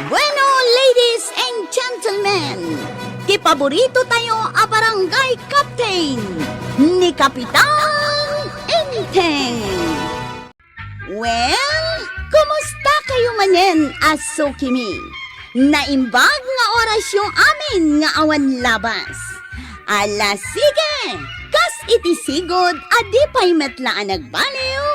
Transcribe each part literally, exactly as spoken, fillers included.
Bueno, ladies and gentlemen, ti paborito tayo a barangay captain, ni Kapitan Enteng. Well, kumusta kayo manen a sukimi? Naimbag nga orasyo amin nga awan labas. Ala, sige! Kas iti sigud a di pay met la a nagbaliw,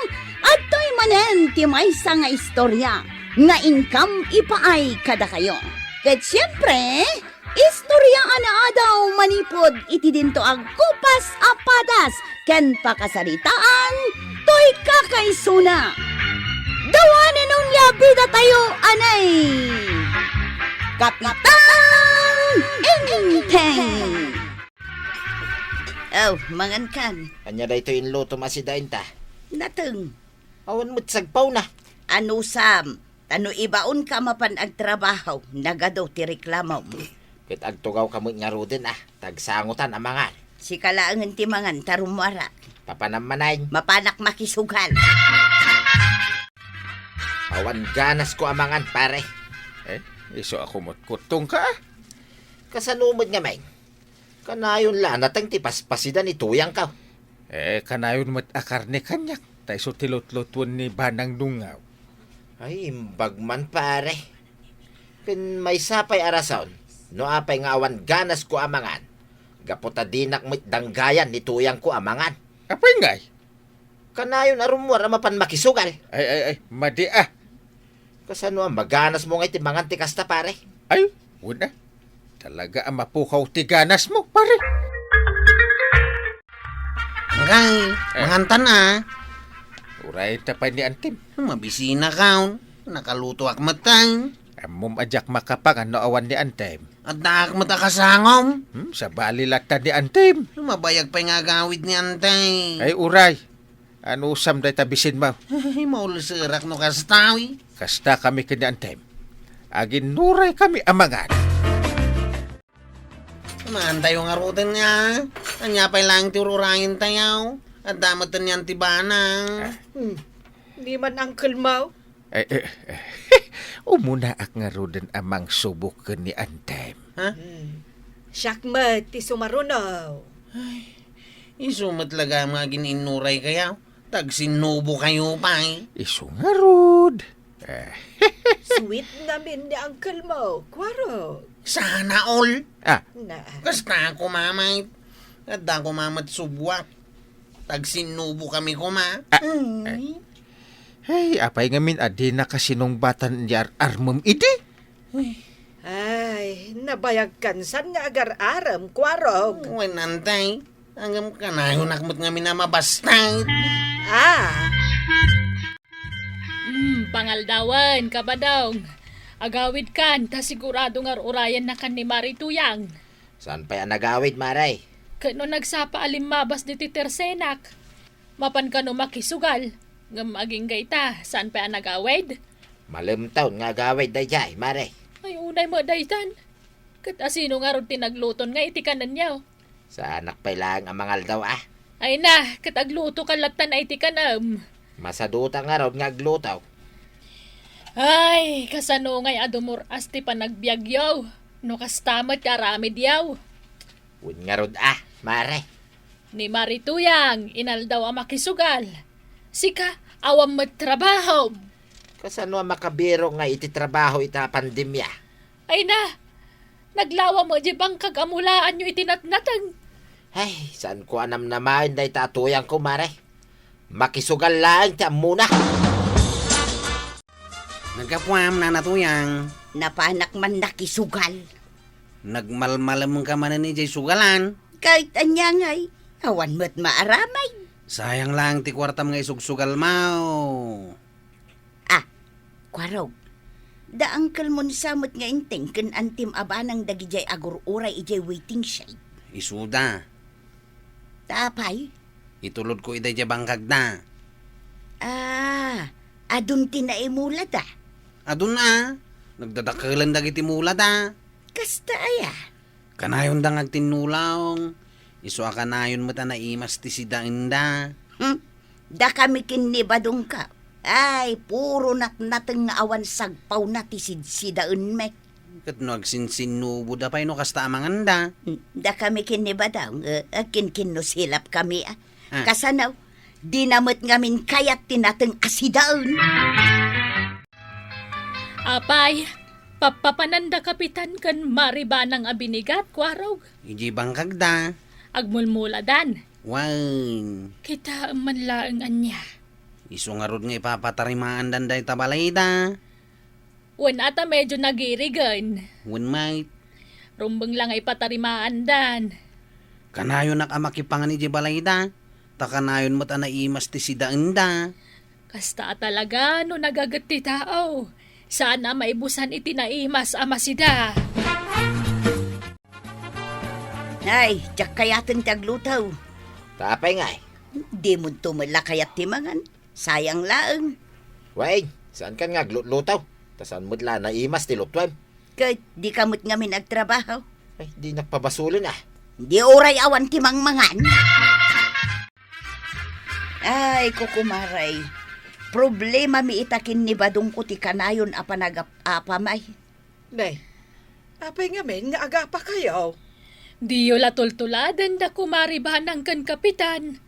adtoy manen ti maysa nga istorya nga inkam ipaay kadakayo. Ket siempre, istorya a naadaw manipud iti dinto agkupas a padas ken pakasaritaan toy kakaisuna. Dawanen onia bida tayo, anay! Kapitan Enteng! Oh, mangan kan. Ania daytoy inlutom a sida inta? Nateng. Awan met sagpawna. Anusam, ta no ibaonka mapan agtrabaho, nagadu ti reklamom. Ket agtugawka met ngaruden a, ta agsangotan a mangan. Sika laengen ti mangan, ta rummuarak. Papanam manen. Mapanak makisugal. Awan ganasko a mangan, pare. Eh, isu a kumutkuttongka? Kasano met ngamin? Kanayon la a nateng ti paspasida ni Tuyangko. Eh, kanayon met a karne kaniak, ta isu ti lutlutuen ni Banang Dungaw. Ay, imbag man, pare. Ken maysa pay a rason, no apay nga awan ganasko a mangan, gapu ta dinak met danggayan ni Tuyangko a mangan. Apay ngay? Kanayon a rummuar a mapan makisugal. Ay, ay, ay, madi a. Kasano a maganasmo ngay ti mangan ti kasta, pare? Ay, wen a. Talaga a mapukaw ti ganasmo, pare. Ngay, Eh. mangantan a. Uray ta pay ni Antim. Mabisinakaon. Nakalutoak metten. Ammom a diak makapangan no awan ni Antim. Addaak met a kasangom. Hmm, sabali latta ni Antim. Mabayag pay nga agawid ni Antim. Ay, uray. Anusam dayta bisinmo? Ay, maulserak no kasta, wi. Kasta kami ken ni Antim. Aginnuray kami a mangan. Maantayo ngaruden nga. Ania pay laeng ti ur-urayen tayo? Adda met nian ti banang. Ah. Hmm. Di man, uncle mo? Eh, eh, eh. Umunaak ngaruden a mangsubok ken ni Antim. Ha? Hmm. Siak met ti sumaruno. Ay, isu met la gayam nga agin-innuray kayo. Tagsinnubo kayo pay. Isu ngarud. Eh. Sweet namin ni uncle mo, Kuaro. Sana all. Ah. Na. Kasta ko, mamay. Adda ko mamat subuak. Tagsinnubo kami kuma. Ah, Mm. ay. Hey, apay ngamin a di nakasinungbatan di ar-armem idi? Ay, nabayag kansan nga agar-arem, Kuarog. Wen, antay. Ngem kanayon ak met ngamin a mabastay. Ah. Hmm, pangaldawen, Kabadong. Agawid kan, ta sigurado nga ur-urayen na kan ni Mari Tuyang. Saan pay a nagawid, Mare? Ket no nagsapa a limmabas diti tersenak, mapan kano makisugal, ngem agingga ita, saan pay a nagawid? Malemtaw nga agawid daydiay, Mare. Ay, unay mo daytan. Ket asino ngarud ti nagluton nga iti kanenyo? Saanak pay laeng a mangaldaw, ah. Ay na, ket agluto ka lattan ay ti kanem. Masaduta ngarud nga agluto. Ay, kasano ngay a dumur-as ti panagbiagyo? No kasta met ti aramidyo? Wen ngarud, ah, Mare. Ni Mari Tuyang, inaldaw a makisugal. Sika, awan met trabaho. Kasano a makabiro nga iti trabaho ita pandemia? Ay na, naglawa mo di bangkag a mulaanyo iti natnateng. Ay, saan ko a namnamaen dayta a tuyang ko, Mare? Makisugal laeng ti ammona. Naggapuam, Nana Tuyang. Napanak man nakisugal. Nagmalmalem ka manen idiay sugalan. Kahit anya ngay, awan met maaramay. Sayang lang ti kuartam nga isugsugal mo. Ah, Kuarog, da uncle mo ni Samot nga inteng ken antim a banang dagidiay agur-uray idiay waiting shed. Isuda. Tapay? Itulod ko ida idiay bangkagda. Ah, adun ti naimulada? Adun a. Nagdadakelan dagiti mulada. Kasta aya? Kanayonda nga agtinnulaong, isu a kanayon met a naimas ti sidaenda. Hmm? Dakami ken ni Badongka, Ay, puro natnateng nga awan sagpawna ti sidsidaen met. Ket no agsinsinnuboda pay no kasta a manganda? Hmm, dakami ken ni Badong, eh, agkinkinnusilap kami, ah. Ah. Kasano? Dina met ngamin kayat ti nateng a sidaen. Apay, pappapananda Kapitan ken Mari Banang a binigat, kuarog? Idiay bangkagda. Agmulmuladan. Wen. Kitaem man laeng ania. Isu ngarud nga ipapatarimaandan dayta balayda. Wen a ta medio nagirigen. Wen met. Rumbeng la nga ipatarimaandan. Kanayonak a makipangan idiay balayda, ta kanayon met a naimas ti sidaenda. Kasta a talaga no nagaget ti tao, saan a maibusan iti naimas a masida. Ay, diak kayaten ti agluto. Ta apay ngay? Di mo to met la kayat ti mangan. Sayang laeng. Wen, saan kan nga aglutluto? Ta saan met la naimas ti lutuem. Ket di ka met ngamin agtrabaho. Ay, dinak pabasolen, ah. Di uray awan ti mangmangan. Ay, kukumaray. Problema mi ita ken ni Badongko ti kanayon a panagap-apam ay. Nay, apay ngamin nga agapakayo? Diyo la tultuladen da Kumari Banang ken Kapitan.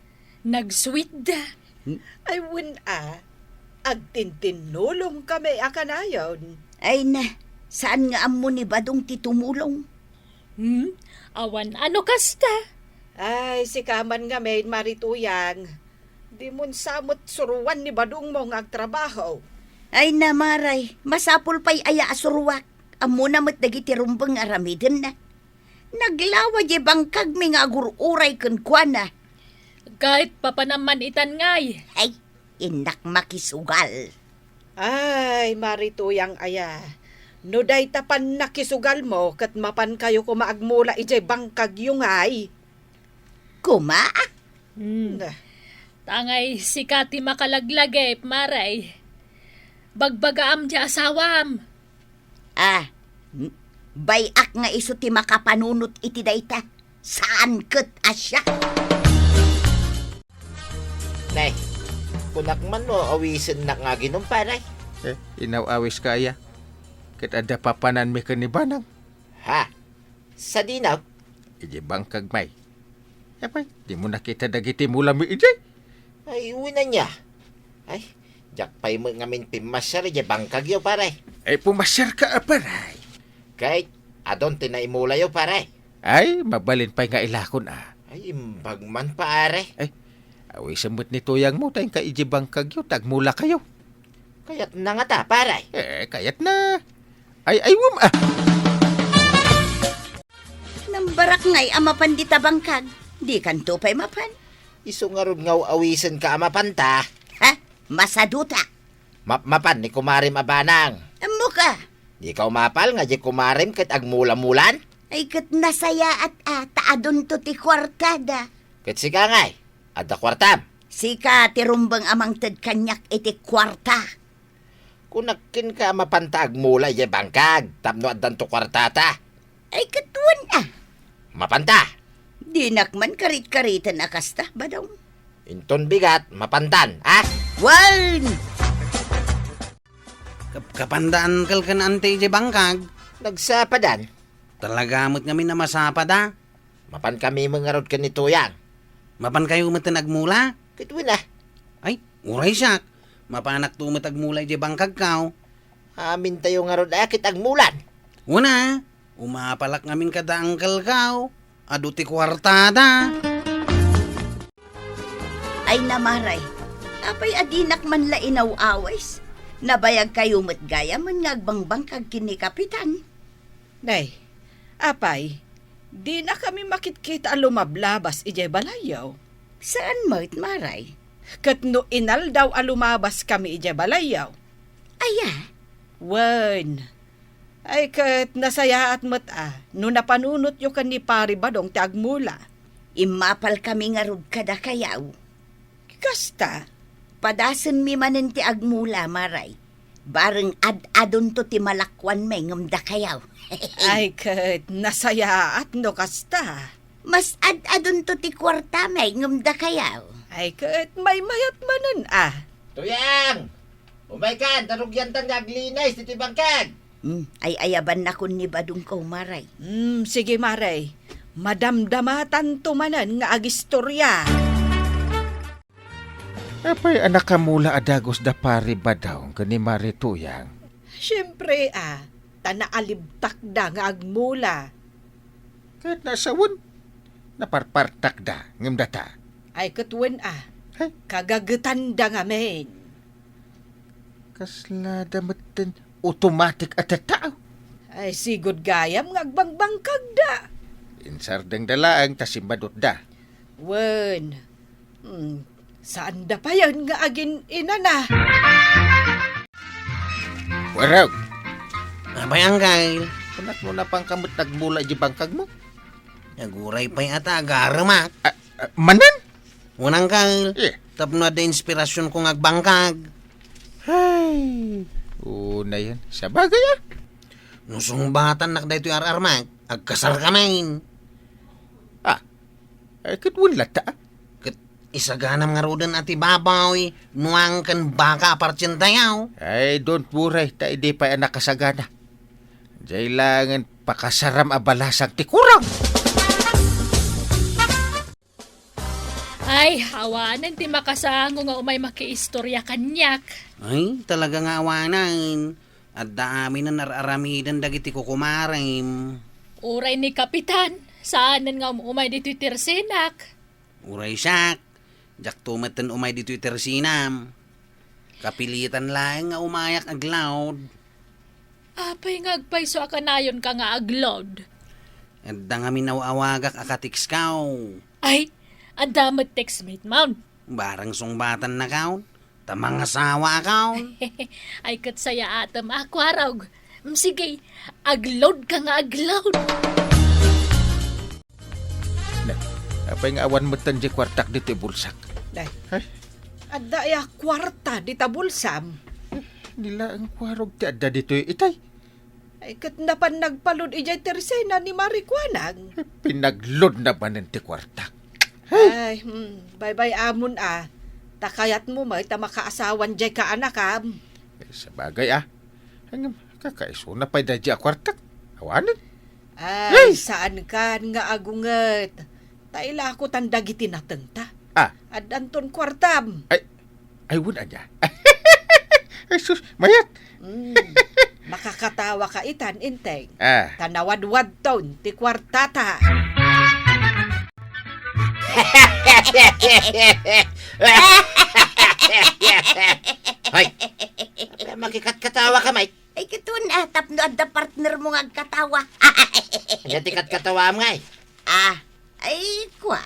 Nag-sweet da. Hmm? Ay, wen a, agtintinnulong kami a kanayon. Ay na, saan nga ammo ni Badong ti tumulong? Hmm? Awan ano kasta? Ay, sika man ngamin, Mari Tuyang. Di mon sa met suruan ni Badongmo nga agtrabaho. Ay na, Maray, masapul pay aya a suruak. Ammona met dagiti rumbeng nga aramidenna. Naglawa diay bangkagmi nga agur-uray kenkuana. Ket papanam man itan ngay. Ay, innak makisugal. Ay, Mari Tuyang aya. No dayta pannakisugalmo, ket mapankayo koma agmula idiay bangkagyo ngay. Koma? Hmm. Nah. Tangay sika ti makalaglagip, Maray. Bagbagaam ti asawam. Ah, m-, bay-ak nga isu ti makapanunot iti dayta. Saan ket a siak? Nay, kunak man no awisennak nga aginom, pare. Eh, inaw-awis ka aya? Ket adda papananmi ken ni Banang. Ha? Sadino? Idiay bangkag, may. Apay, di mo nakita dagiti mulami idiay? Ay, wen ania. Ay, diak pay met ngamin pimmasiar idiay bangkagyo, pare. Ay, pumasiar ka, a, pare. Kay, adun ti naimulayo, pare. Ay, mabalin pay nga ilakon, a. Ay, imbag man, pare. Ay, awisen met ni tuyangmo, ta inka idiay bangkagyo, ta agmulakayo. Kayatna ngata, pare. Eh, kayatna. Ay, ay, wam, a. Nambarak ngay a mapan dita bangkag. Dikanto pay mapan. Isu ngarud nga aw-awisenka a mapanta. Ha? Masaduta. Mapmapan ni kumarem a Banang. Ammok a. Dika umapal nga diay kumarem ket agmulamulan? Ay, ket nasayaat a, ta adunto ti kuartada. Ket sika ngay, adda kuartam? Sika ti rumbeng a mangted kaniak iti kuarta. Kunak kenka a mapanta agmula idiay bangkag tapno addanto kuartata. Ay, ket wen a. Mapanta? Dinak man karit-kariten a kasta, Badong. Inton bigat, mapantan, a? Wen! Kap-, kapanda uncle ken auntie idiay bangkag? Nagsapadan. Talaga met ngamin a masapada. Mapankami met ngarud ken ni Tuyang. Mapankayo metten agmula? Ket wen a. Ay, uray siak. Mapanakto met agmula idiay bangkagko. Amintayo ngarud a ket agmulan. Wen a, umapalak ngamin kada uncle ko. Adu ti kuartada. Ay, Maray, apay a dinak man la inaw-awis? Nabayagkayo met gayamen nga agbangbangkag ken ni Kapitan. Nay, apay, dinakami makitkita a lumablabas idiay balayyo. Saan met, Maray? Ket no inaldaw a lumabaskami idiay balayyo. Aya? Wen. Ay, ket nasayaat met a no napanunotyo ken ni Pari Badong ti agmula. Immapalkami ngarud kadakayo. Kasta? Padasenmi manen ti agmula, Maray. Bareng ad-adunto ti malakuanmi ngem dakayo. Ay, ket nasayaat no kasta. Mas ad-adunto ti kuartami ngem dakayo. Ay, ket maymayat manen a. Tuyang! Umaykan, ta rugiantan nga aglinis ditoy bangkag. Hmm, ay-ayabannakon ni Badong ko, Mare. Hmm, sige, Mare. Madamdamatanto manen nga agistorya. Apay a nakamula a dagus da Pari Badong ken ni Mari Tuyang? Siempre, a, ta naalibtakda nga agmula. Ket nasawen, naparpartakda ngem data. Ay, ket wen, a. Hay. Kagagetanda ngamin. Kasla da metten automatic a tattao. Ay, sigud gayam nga agbangbangkagda. Insardengda laeng ta simmadutda. Wen, hmm, saanda payen nga agin-inana. Warag! Apay, Angkel? Kunak no napan ka met nagmula di bangkag mo? Aguray pay a ta agaremak. Ah, ah, manen? Wen, Angkel. Eh. Tapno adda inspirasyonko nga agbangkag. Hay, unayen. Sabagay, a. No sungbatannak daytoy ar-armak, agkasarkamin. Ah, ay, ket wen latta, a. Ket isaganam ngaruden a ti baboy, nuang ken baka a partientayo. Ay, don't worry, ta idi pay a nakasagana. Diay laengen pakasaram a balasang ti kurang. Ay, awanen ti makasango nga umay makiistorya kaniak. Ay, talaga nga awanen. Adda aminen ar-aramiden dagiti kukumarem. Uray ni Kapitan, saanen nga um-, umay ditoy tersenak. Uray siak, diakto metten umay ditoy tersenam. Kapilitan laeng nga umayak aglaud. Apay nga agpayso a kanayonka nga aglaud? Adda ngamin aw-awagak a katekskaw. Ay, adda met textmate man. Barang sungbatannakaw, ta mangasawaakaw. Ay, ket sayaatem a kuarog. Mm, sige, aglaudka nga aglaud. Ne, apay nga awan metten diay kuartak ditoy bulsak? Ay. Ay. Adda aya kuarta dita bulsam? Ni laeng kuarog ti adda ditoy itay. Ay, ket napan nagpalud idiay tersena ni Mari Kuanang. Pinagludna manen ti kuartak. Ay, hmm, baybay-amon a. Ta kayatmo met a makaasawan diay kaanakam. Eh, sabagay, a. Ngem, kakaisuna pay daydi a kuartak. Awanen. Ay, Ay! Saankan nga agunget. Ta ilakotan dagiti natengta. Ah. Addanton kuartam. Ay, ay, wen ania. Ay, sus, mayat. Mm. Makakatawaka itan, Enteng. Ah. Ta nawadwadton ti kuartata. Hoy! Apay a makikatkatawaka, Mike? Ay, ket wen a, tapno adda partnermo nga agkatawa. Ania ti katkatawaam ngay? Ah, ay, kua?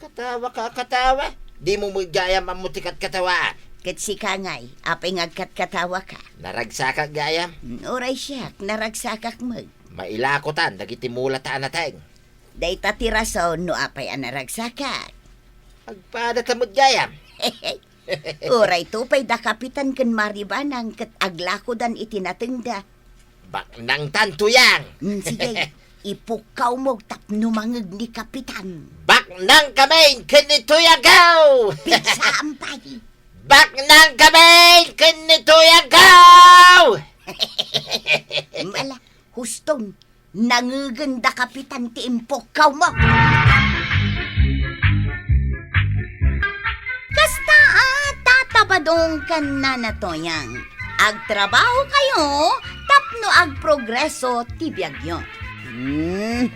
Katawaka a katawa. Dimo met gayam ammo ti katkatawaam. Ket sika ngay, apay nga agkatkatawaka? Naragsakak gayam. Mm, uray siak, naragsakak met. Mailakotan dagiti mulata a nateng. Dayta ti rason no apay a naragsakak. Agpadata met gayam. Uray to pay da Kapitan ken Mari Banang ket aglakodan iti natengda. Baknangtan, Tuyang! Mm, sige, ipukkawmo tapno mangeg ni Kapitan. Baknangkamin ken ni Tuyangko! Pigsaam pay! Baknangkamin ken ni Tuyangko! Mala, huston, nangegen da Kapitan ti impukkawmo. Kasta a, Tata Badong ken Nana Tuyang, agtrabahokayo tapno agprogreso ti biagyo. Mhm.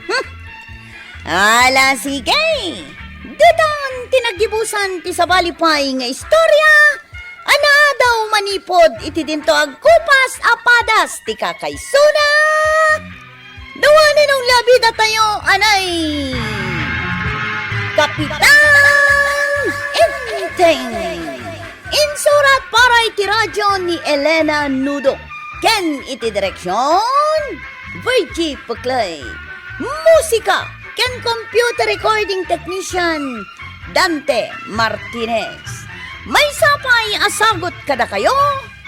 Ala, sige. Ditan ti naggibusan ti sabali pay nga istorya a naadaw manipud iti dinto agkupas a padas ti kakaisuna. Dawanen a labidatayo, anay! Kapitan Enteng! Insurat para iti radyo ni Elena Nudo ken iti direksion, Virgie Puclay. Musika ken computer recording technician, Dante Martinez. Maysa pay a sagut kadakayo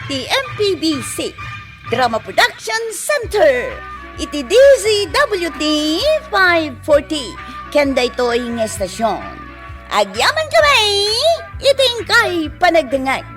ti M P B C Drama Production Center iti D Z W T five forty ken daytoy nga estasion. Agyaman kami iti inkay panagdengngeg.